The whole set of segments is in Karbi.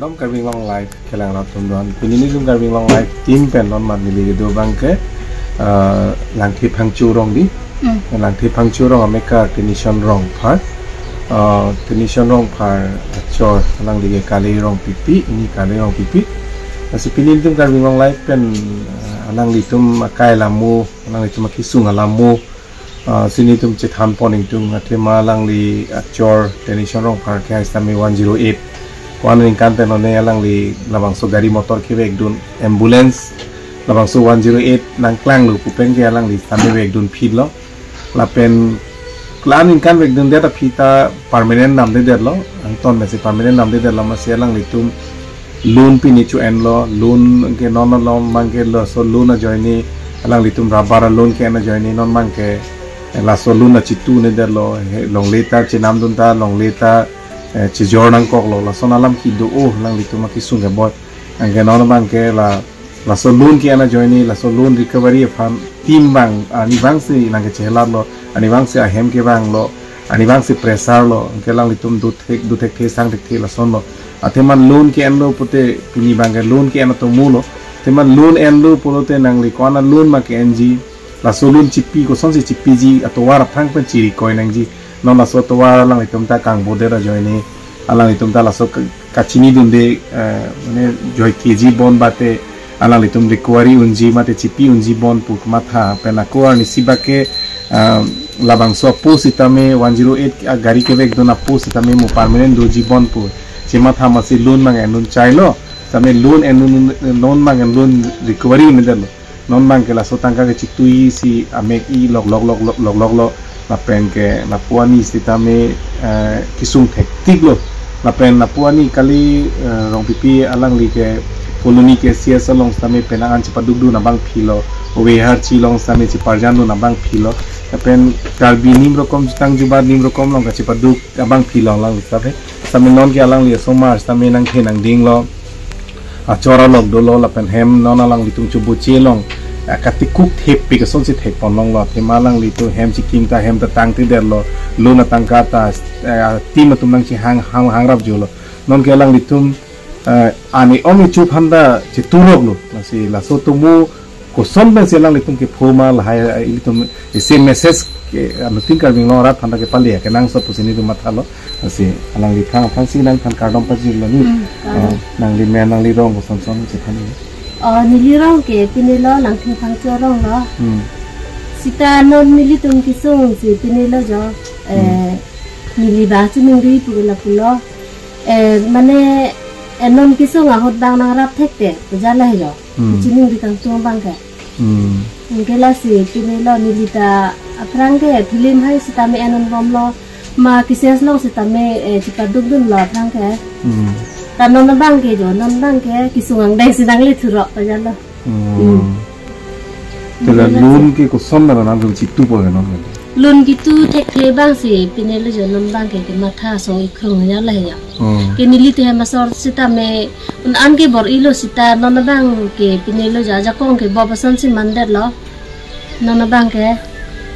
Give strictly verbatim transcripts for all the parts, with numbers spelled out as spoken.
Om Karbi Anglong Live kelang rat tum don. Pini nelitum Karbi Anglong Live team pen non mat neli kedo abangke, eh, Langthe Phangcho arong di. Hmm. Langthe Phangcho arong amekar Tenison Rongphar. Eh, Tenison Rongphar achor alangli ke Kali Rongpipi, ini Kali Rongpipi. Lasi pini nelitum Karbi Anglong Live pen, eh, alanglitum akai alamo, alanglitum akesung alamo, ah, si nelitum chethan pon ingtung, athema alangli achor Tenison Rongphar ke hai sitame one zero eight. Ko-an aningkan pen lone alangli labangso gari motor kevekdun, ambulance, labangso one zero eight nangklanglo pu pen ke alangli sitame vekdun phitlo. Lapen ko-an aningkan vekdundet aphi ta permanent namdedetlo, angton mesi permanent namdedetlo, amatsi alanglitum loan pini cho-enlo, loan ke non along abangke laso loan ajoine, alanglitum rubber loan ke-en ajoine non abangke, eh, laso loan achitunedetlo, he, longle ta chenamdun ta, longle ta, eh, chejor nangkoklo, lason alam kedo, oh, alanglitum akesung keboi, anke non abangke la, laso loan ke-en ajoine, laso loan recovery aphan team abang, arnivangsi nangkechehelatlo, arnivangsi ahem kevanglo, arnivangsi pressure lo, anke alanglitum dothek, dothekthe, sangthekthe lasonlo. Athema loan ke-enlo pulote pini abangke loan ke-en atomulo. Athema loan enlo pulote nangli ko-an aloan ma ke-enji. Laso loan chipi kosonsi chipiji atovar aphrang pen chiri koi nangji. Non laso atovar alanglitum ta kangbodet ajoine, alanglitum ta laso ka-, kachinidunde, eh, mane joike ji bon bate alanglitum recovery unji mate chipi unji bon pu kematha pen ako arnisi abangke, eh, labangso apo sitame one zero eight agari kevekdun apo sitame mo permanent doji bon pu chematha amatsi loan abang enun chailo, sitame loan enun, loan abang en loan recovery unedetlo. Non abangke laso tangka ke chituisi amek i lok lok lok lok lok lok lo. Lapen ke lapu ani sitame, eh, kesung thektiklo. Lapen lapu ani Kali, eh, Rongpipi alangli ke Phuloni ke C S along sitame penang an chepadukdun abang philo. Ove Harchi along sitame cheparjandun abang philo. Lapen Karbi Nim Rokom Jutang Jubat Nim Rokom along kachepaduk abang philo alangli sitame. Sitame non ke alangli asomar sitame nangthe nangdinglo. Achor along dolo lapen hem non alanglitum chubuchi along, eh, katikuk thepik asonsi thekponlonglo. Athema alanglitum hem chikim ta hem ta tangtedetlo. Loan atangka ta, eh, team atum nangchehang, hang, hangrapjolo. Non ke alanglitum, eh, ani om ichu phanda chituroklo. Lasi laso atomo koson pensi alanglitum kepho ma lahai, eh, ilitum isi message ke, ah, anuttin Karbi Anglong arat aphanta kepale kenangsot pusi nelitum mathalo. Lasi alangli aphan, aphansi nangphan kardom pajirlo ni. Hmm, kardom. Ah, nangli men, nangli rong kosonson chethan ni. Oh, neli rong ke pinilo Langthe Phangcho arong lo. Hmm. Sita non nelitum kesungsi pinilo jo, eh, Hmm. neli ba chiningri pu ke lapulo. Eh, mane, eh, non kesung ahut abang nangrap thekte, pu jala helo. Hmm. Chiningri kangtung abangke. Hmm. Anke lasi pinilo neli ta aphrang ke film hai sitame enonbomlo. Ma ke C S along sitame, eh, chepadukdunlo aphrang ke. Hmm. Ta non abangke jo, non abangke kesung angdeng si nangle thurok pu jalo. Hmm. Hmm. Tela Hmm. loan ke koson na nangtum chitupo ke non ke? Loan kitu thekthe abangsi pinilo jo non abangke kematha asong ikrung jala ya. Hmm. Ke neli te hem asor sitame un an ke bor-ilo sita non abangke pinilo jo ajakong ke bob asonsi mandetlo. Non abangke,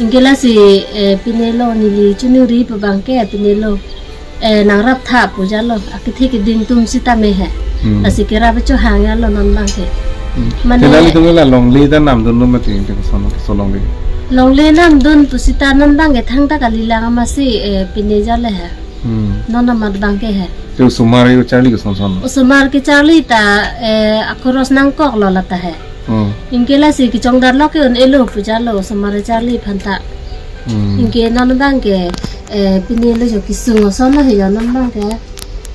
anke lasi, eh, pinilo neli chiningri pu abangke pinilo, eh, nangrap tha pu jalo, akethe keding atum sitame he. Hmm. Lasi kerap chohang jalo non abangke. Hmm. Mane Tela ilitum la longle ta namdunlo mati, inte koson, koson longle. Longle namdun pu sita non abangke thangta kalilang amatsi, eh, pine jale he. Hmm. Non amat abangke he. Te osomar kecharli kosonson? Osomar kecharli ta, eh, akhoros nangkoklo lata he. Hmm. Anke lasi kechongdar lo ke un-elo pu jalo osomar kecharli aphanta. Hmm. Anke non abangke, eh, pinilo jo kesung ason lo he jo non abangke.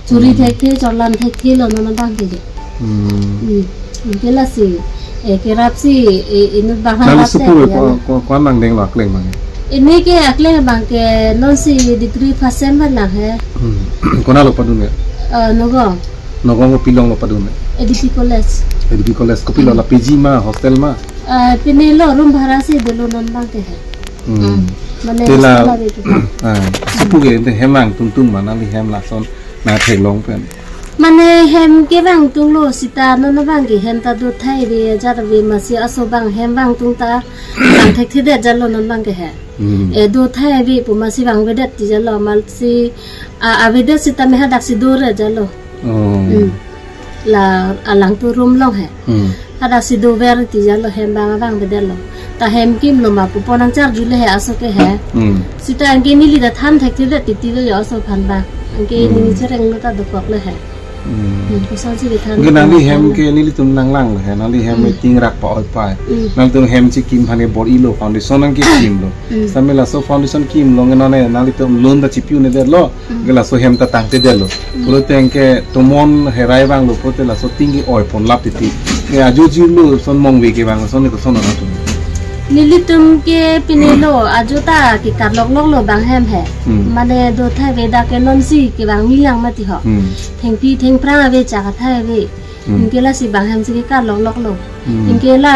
Churi Hmm. thekthe, chorlam thekthelo non abangke jo. Hmm. Hmm. Anke lasi, eh, kerapsi, eh, inut abang Nangli hap supu te ke ya ko-, na. ko-, ko-an nangdenglo akleng abang? Ini ke akleng abangke nonsi degree first sem abang he. Hmm. Konatlo padun ke? Eh, Nagaon. Nagaon kopilonglo padun ke? A D P College. A D P College. Kopilo Hmm. la P G ma, hostel ma? Eh, pinilo room bhara si dolo non abangke he. Hmm. Hmm. Mane Tela, hostel abang itu. Ah, supu ke ente hem nangtungtung ma nangli hem lason nangtheklong pen? Mane hem ke vangtunglo sita non abangke hem ta do thai ave, ajat ave amatsi aso abang hem vangtung ta vang thekthedet jalo non abangke he. Hmm. Eh, do thai ave pu amatsi vangvedet ti jalo amatsi, a, avedet sitame hadaksi dore jalo. Oh. Hmm. La alangtum room along he. Hmm. Hadak si dover titi jalo, hem abang abang bedetlo. Ta hem kimlo ma pu pon nangcharjule he aso ke he. Hmm. Seta anke neli ta than thekthedet titi lo jo aso aphan abang. Anke Hmm. neli chereng lo ta dokoklo he. Hmm. Hmm, kosonsi kethan Anke nangli hem abang. Ke nelitum nanglanglo he, nangli hem Hmm. meeting rak pa oi pa. Hmm. Nangtum hem chikim aphan ke bor-ilo, foundation nangkekimlo. Hmm. Seta me laso foundation kimlo nge non he nanglitum loan ta chipi-un-edetlo. Hmm. Anke laso hem ta tangtedetlo. Hmm. Pulote anke tomon herai vanglo pulote laso ating ke oi ponlap titi. Anke ajo jirlo ason mongve ke vang ason ke koson nangtum. Nelitum ke pinelo ajo ta ke karlokloklo abang hem he. Hmm. Mane do thai ave dak ke nonsi kevang milang mati ho. Hmm. Thengpi thengphrang ave chak athai ave. Hmm. Anke lasi abang hem si ke karlokloklo. Hmm. Anke la,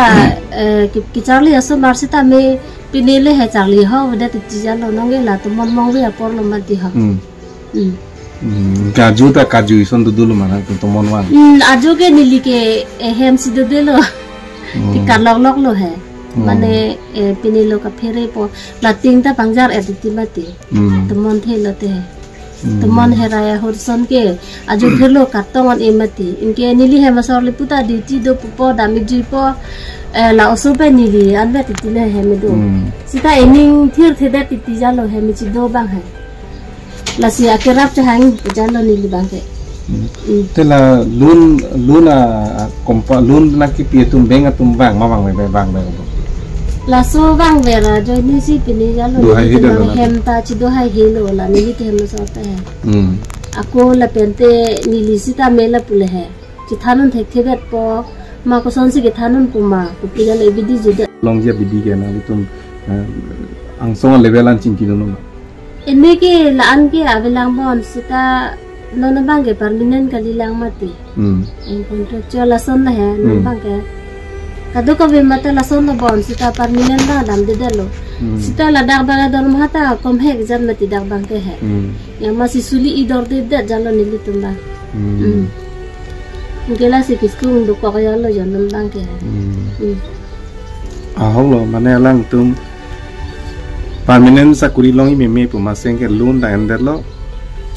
eh, ke, kecharli asomar seta me pinele he charli ho, avedet titi jalo nonke la tomon mongve apor lo mati ho. Hmm. Hmm. Hmm. Kaju ta kaju ason dodolo ma nangtum tomon vang. Hmm, ajo ke neli ke, eh, hem si dodelo. Hmm. Ke karlokloklo he. Hmm. Mane, eh, pinelo kaphere po. La ating ta pangjar-et titi mati. Hmm. Tomon thelo te. Hmm. Tomon herai ahut ason ke ajo phirlo katong an e mati. Anke neli hem asor le puta duty do pupo dam-ik juipo, eh, la oso pen neli anvet titi le hem do. Hmm. Seta ening thirthedet titi jalo hem chido abang he. Lasi akerap chehang jalo neli abang ke. Hmm. Hmm. Te la loan, loan a, a kompa, loan nangkepi atum bank atum vang ma vangve, vangve. Laso vangver ajoine si pine jalo Do hai neli hidden atum la. Hem ta chido hai helo la neli ke hem asor ta he. Hmm. Ako lapen te neli seta me lapu le he. Chethan-un thekthedetpo, ma kosonsi kethan-un pu ma, kopi jalo bidi juda. Longji abidi ke nangtum, eh, angsong level an chingkidunlo ma. Ene ke la-an ke avelang bon seta non abang ke permanent kalilang mati. Hmm. Em contractual ason la he, non Hmm. abang ke. Kadokave mate lason lo bon seta permanent la damdedetlo. Hmm. Seta ladak abang dormoha ta komhek jat mati dak abang ke he. Hmm. Yang masih suli idor dedet jalo nelitum abang. Hmm. Hmm. Anke lasi kisung dokok jalo jo non abang ke he. Hmm. Hmm. Ahok lo, mane alangtum permanent sakuri longji meme pu ma seng ke loan ta endetlo.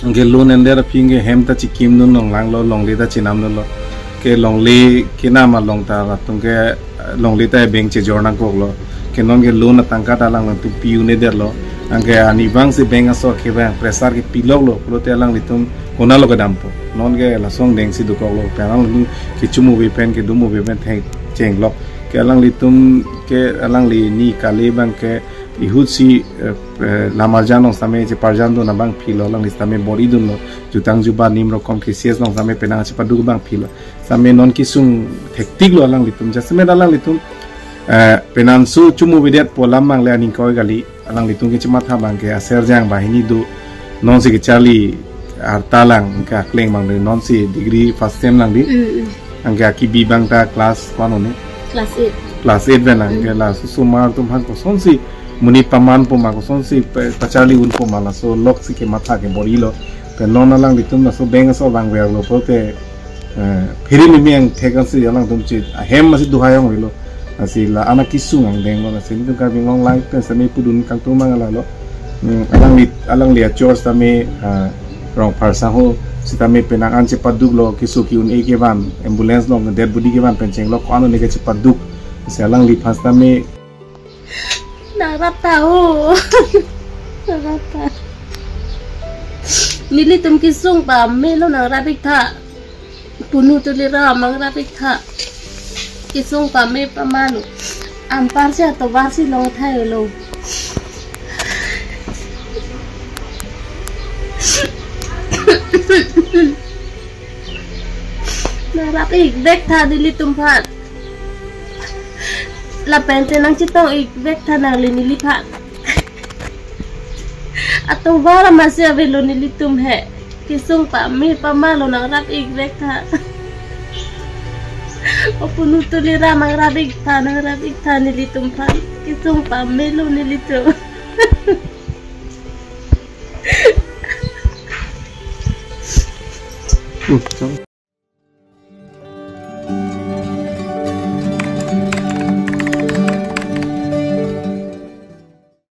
Anke loan endet aphi anke hem ta chikimdun longlanglo, longle ta chinamdunlo. Ke longle kenam along ta latum ke, eh, longle ta bank chejor nangkoklo. Ke non ke loan atangka ta alangtum pi-un-edetlo. Anke ani abang si bank asor ke abang pressure kepiloklo. Pulote alanglitum konatlo kedampo. Non ke lason dengsi dokoklo. Pen alangtum kechomuve pen kedumuve pen thek chenglok. Ke alanglitum ke alangli ni kali abang ke ihutsi, eh, eh, lam arjan along sitame cheparjandun abang philo, alangli sitame bor-idunlo, jutang juba nim rokom K C S along sitame penang chepaduk abang philo. Sitame non kisung thektiklo alanglitum, jasemet alanglitum, eh, penang su chomuvedetpo lam mangle aning koi kali, alanglitum kechematha abang ke aser jang banghini do, nonsi kecharli arta lang, anke akleng abang de, nonsi degree first sem lang di. Mm, mm. Anke akibi abang ta class ko-an lo ne? Class eight. Class eight pen anke Mm. la susumar atum aphan kosonsi monit pamanpo ma kosonsi pe-, pacharli unpo ma laso loksi kematha ke bor-ilo. Pen non alanglitum laso bank asor vangverlo pulote, eh, phiri meme angthek ansi alangtum chit ahem masi duhai ong rilo. Lasi la-an akisung angdenglo, lasi nelitum Karbi Anglong Live pen sitame pudun kangtung mang lalo. Hmm, alangli, alangli achor sitame, ah, Rongphar saho sitame penang an chepaduklo, keso ke-un-e kevan, ambulance along dead body kevan pen chenglok ko-an lo ne ke chepaduk. Lasi alangliphan sitame nangrap tha o. Nangrap tha. Nelitum kisung pamelo nangrap-ik tha. Punu Tuliram nangrap-ik tha. Kisung pame pamalo. Anparsi atovarsi long thai lo. Nangrap-ik vek tha nelitum aphan. Lapen te nangchetong-ik vek tha nangli neliphan. Atovar amatsi avelo nelitum he. Kisung pame pamalo nangrap-ik vek tha. O Punu Tuliram nangrap-ik tha, nangrap-ik tha nelitum aphan. Kisung pamelo nelitum. Hmm, sorry.